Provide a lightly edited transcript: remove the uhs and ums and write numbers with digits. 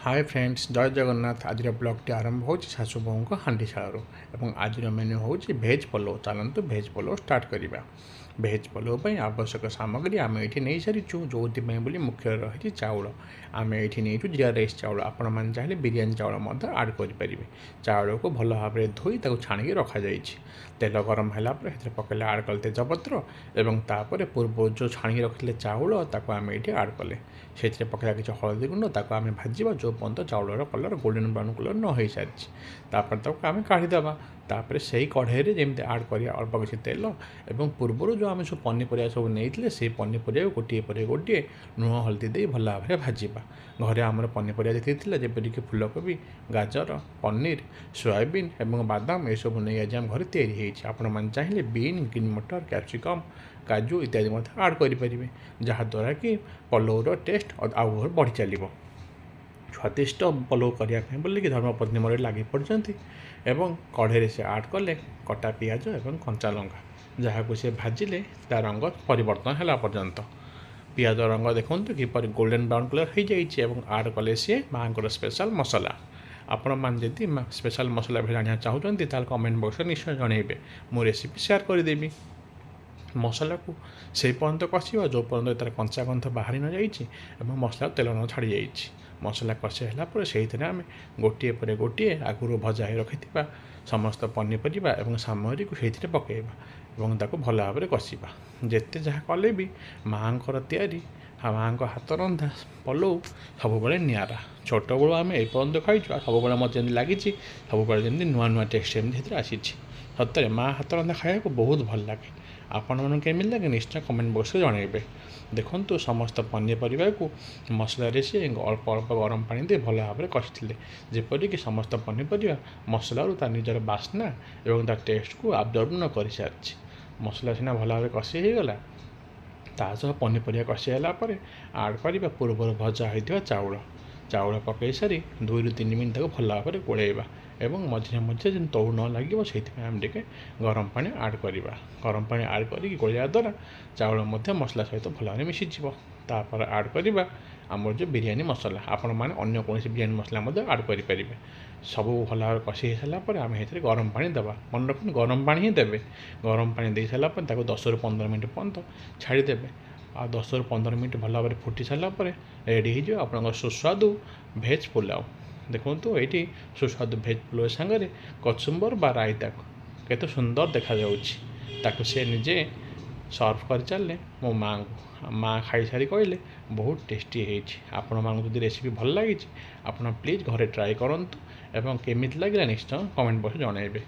ହାଏ friends, ଜୟ ଜଗନ୍ନାଥ। ଆଜିର ବ୍ଲଗ୍ଟି ଆରମ୍ଭ ହେଉଛି ଶାଶୁ ବୋହୂଙ୍କ ହାଣ୍ଡିଶାଳରୁ ଏବଂ ଆଜିର ମେନୁ ହେଉଛି ଭେଜ୍ ପଲଉ। ଚାଲନ୍ତୁ ଭେଜ୍ ପଲଉ ଷ୍ଟାର୍ଟ କରିବା। ଭେଜ୍ ପଲଉ ପାଇଁ ଆବଶ୍ୟକ ସାମଗ୍ରୀ ଆମେ ଏଇଠି ନେଇସାରିଛୁ, ଯେଉଁଥିପାଇଁ ବୋଲି ମୁଖ୍ୟ ରହିଛି ଚାଉଳ। ଆମେ ଏଇଠି ନେଇଛୁ ଜିରା ରାଇସ୍ ଚାଉଳ। ଆପଣମାନେ ଚାହିଁଲେ ବିରିୟାନୀ ଚାଉଳ ମଧ୍ୟ ଆଡ଼୍ କରିପାରିବେ। ଚାଉଳକୁ ଭଲ ଭାବରେ ଧୋଇ ତାକୁ ଛାଣିକି ରଖାଯାଇଛି। ତେଲ ଗରମ ହେଲା ପରେ ସେଥିରେ ପକାଇଲେ, ଆଡ଼୍ କଲେ ତେଜପତ୍ର ଏବଂ ତାପରେ ପୂର୍ବରୁ ଯେଉଁ ଛାଣିକି ରଖିଥିଲେ ଚାଉଳ, ତାକୁ ଆମେ ଏଇଠି ଆଡ଼୍ କଲେ। ସେଥିରେ ପକାଇବା କିଛି ହଳଦୀ ଗୁଣ୍ଡ। ତାକୁ ଆମେ ଭାଜିବା ଯେଉଁ ପର୍ଯ୍ୟନ୍ତ ଚାଉଳର କଲର୍ ଗୋଲ୍ଡେନ୍ ବ୍ରାଉନ୍ କଲର୍ ନ ହେଇସାରିଛି। ତାପରେ ତାକୁ ଆମେ କାଢ଼ିଦେବା। ତାପରେ ସେଇ କଢ଼େଇରେ ଯେମିତି ଆଡ଼୍ କରିବା ଅଳ୍ପ କିଛି ତେଲ ଏବଂ ପୂର୍ବରୁ ଯେଉଁ ଆମେ ସବୁ ପନିପରିବା ସବୁ ନେଇଥିଲେ, ସେଇ ପନିପରିବାକୁ ଗୋଟିଏ ପରେ ଗୋଟିଏ ଲୁଣ ହଳଦୀ ଦେଇ ଭଲ ଭାବରେ ଭାଜିବା। ଘରେ ଆମର ପନିପରିବା ଯେତିକି ଥିଲା, ଯେପରିକି ଫୁଲକୋବି, ଗାଜର, ପନିର, ସୋୟାବିନ୍ ଏବଂ ବାଦାମ, ଏସବୁ ନେଇ ଆଜି ଆମ ଘରେ ତିଆରି ହେଇଛି। ଆପଣମାନେ ଚାହିଁଲେ ବିନ୍, ଗ୍ରୀନ୍ ମଟର, କ୍ୟାପ୍ସିକମ୍, କାଜୁ ଇତ୍ୟାଦି ମଧ୍ୟ ଆଡ଼୍ କରିପାରିବେ, ଯାହାଦ୍ୱାରା କି ପଲଉର ଟେଷ୍ଟ ଆଉ ବଢ଼ି ଚାଲିବ। ସ୍ୱାଦିଷ୍ଟ ପଲଉ କରିବା ପାଇଁ ବୋଲିକି ଧର୍ମପତ୍ନୀ ମୋର ଲାଗି ପଡ଼ିଛନ୍ତି ଏବଂ କଢ଼େଇରେ ସେ ଆଡ଼୍ କଲେ କଟା ପିଆଜ ଏବଂ କଞ୍ଚା ଲଙ୍କା, ଯାହାକୁ ସେ ଭାଜିଲେ ତା ରଙ୍ଗ ପରିବର୍ତ୍ତନ ହେଲା ପର୍ଯ୍ୟନ୍ତ। ପିଆଜ ରଙ୍ଗ ଦେଖନ୍ତୁ କିପରି ଗୋଲ୍ଡେନ୍ ବ୍ରାଉନ୍ କଲର୍ ହେଇଯାଇଛି ଏବଂ ଆଡ଼୍ କଲେ ସିଏ ମାଆଙ୍କର ସ୍ପେଶାଲ୍ ମସଲା। ଆପଣମାନେ ଯଦି ସ୍ପେଶାଲ୍ ମସଲା ବି ଜାଣିବାକୁ ଚାହୁଁଛନ୍ତି, ତାହେଲେ କମେଣ୍ଟ ବକ୍ସରେ ନିଶ୍ଚୟ ଜଣାଇବେ, ମୁଁ ରେସିପି ସେୟାର କରିଦେବି। ମସଲାକୁ ସେଇ ପର୍ଯ୍ୟନ୍ତ କଷିବା ଯେଉଁ ପର୍ଯ୍ୟନ୍ତ ତା'ର କଞ୍ଚା ଗନ୍ଧ ବାହାରି ନ ଯାଇଛି ଏବଂ ମସଲା ତେଲ ନ ଛାଡ଼ି ଯାଇଛି। ମସଲା କଷି ହେଲା ପରେ ସେଇଥିରେ ଆମେ ଗୋଟିଏ ପରେ ଗୋଟିଏ ଆଗରୁ ଭଜା ହେଇ ରଖିଥିବା ସମସ୍ତ ପନିପରିବା ଏବଂ ସାମଗ୍ରୀକୁ ସେଇଥିରେ ପକାଇବା ଏବଂ ତାକୁ ଭଲ ଭାବରେ କଷିବା। ଯେତେ ଯାହା କଲେ ବି ମାଆଙ୍କର ତିଆରି, ମାଆଙ୍କ ହାତ ରନ୍ଧା ପଲଉ ସବୁବେଳେ ନିଆରା। ଛୋଟବେଳୁ ଆମେ ଏପର୍ଯ୍ୟନ୍ତ ଖାଇଛୁ ଆଉ ସବୁବେଳେ ମୋତେ ଯେମିତି ଲାଗିଛି ସବୁବେଳେ ଯେମିତି ନୂଆ ନୂଆ ଟେଷ୍ଟ ଏମିତି ସେଥିରେ ଆସିଛି। ସତରେ ମା ହାତ ରନ୍ଧା ଖାଇବାକୁ ବହୁତ ଭଲ ଲାଗେ। ଆପଣମାନଙ୍କୁ କେମିତି ଲାଗେ, ନିଶ୍ଚୟ କମେଣ୍ଟ ବକ୍ସରେ ଜଣାଇବେ। ଦେଖନ୍ତୁ, ସମସ୍ତ ପନିପରିବାକୁ ମସଲାରେ ସିଏ ଅଳ୍ପ ଅଳ୍ପ ଗରମ ପାଣି ଦେଇ ଭଲ ଭାବରେ କଷିଥିଲେ, ଯେପରିକି ସମସ୍ତ ପନିପରିବା ମସଲାରୁ ତା ନିଜର ବାସ୍ନା ଏବଂ ତା ଟେଷ୍ଟକୁ ଆବଜର୍ବ ନ କରିସାରିଛି। ମସଲା ସିନା ଭଲ ଭାବରେ କଷି ହେଇଗଲା, ତା ସହ ପନିପରିବା କଷି ହେଲା ପରେ ଆଡ଼୍ କରିବା ପୂର୍ବରୁ ଭଜା ହୋଇଥିବା ଚାଉଳ। ଚାଉଳ ପକାଇ ସାରି 2ରୁ 3 ମିନିଟ୍ ତାକୁ ଭଲ ଭାବରେ ଗୋଳେଇବା ଏବଂ ମଝିରେ ମଝିରେ ଯେମିତି ତଳୁ ନ ଲାଗିବ, ସେଇଥିପାଇଁ ଆମେ ଟିକେ ଗରମ ପାଣି ଆଡ଼୍ କରିବା। ଗରମ ପାଣି ଆଡ଼୍ କରିକି ଗୋଳେଇବା ଦ୍ୱାରା ଚାଉଳ ମଧ୍ୟ ମସଲା ସହିତ ଭଲ ଭାବରେ ମିଶିଯିବ। ତାପରେ ଆଡ଼୍ କରିବା ଆମର ଯେଉଁ ବିରିୟାନୀ ମସଲା। ଆପଣମାନେ ଅନ୍ୟ କୌଣସି ବିରିୟାନୀ ମସଲା ମଧ୍ୟ ଆଡ଼୍ କରିପାରିବେ। ସବୁ ଭଲ ଭାବରେ କଷି ହେଇସାରିଲା ପରେ ଆମେ ସେଥିରେ ଗରମ ପାଣି ଦେବା। ମନେ ରଖନ୍ତୁ, ଗରମ ପାଣି ହିଁ ଦେବେ। ଗରମ ପାଣି ଦେଇ ସାରିଲା ପରେ ତାକୁ 10ରୁ 15 ମିନିଟ୍ ପର୍ଯ୍ୟନ୍ତ ଛାଡ଼ିଦେବେ। ଆଉ 10ରୁ 15 ମିନିଟ୍ ଭଲ ଭାବରେ ଫୁଟି ସାରିଲା ପରେ ରେଡ଼ି ହେଇଯିବ ଆପଣଙ୍କ ସୁସ୍ୱାଦୁ ଭେଜ୍ ପୋଲାଉ। ଦେଖନ୍ତୁ, ଏଇଠି ସୁସ୍ୱାଦୁ ଭେଜ୍ ପୋଲାଉ ସାଙ୍ଗରେ କଚୁମ୍ବର ବା ରାଇତାକୁ କେତେ ସୁନ୍ଦର ଦେଖାଯାଉଛି। ତାକୁ ସେ ନିଜେ ସର୍ଭ କରି ଚାଲିଲେ ମୋ ମାଆଙ୍କୁ। ମାଆ ଖାଇସାରି କହିଲେ, ବହୁତ ଟେଷ୍ଟି ହେଇଛି। ଆପଣମାନଙ୍କୁ ଯଦି ରେସିପି ଭଲ ଲାଗିଛି, ଆପଣ ପ୍ଲିଜ୍ ଘରେ ଟ୍ରାଏ କରନ୍ତୁ ଏବଂ କେମିତି ଲାଗିଲା ନିଶ୍ଚୟ କମେଣ୍ଟ ବକ୍ସରେ ଜଣାଇବେ।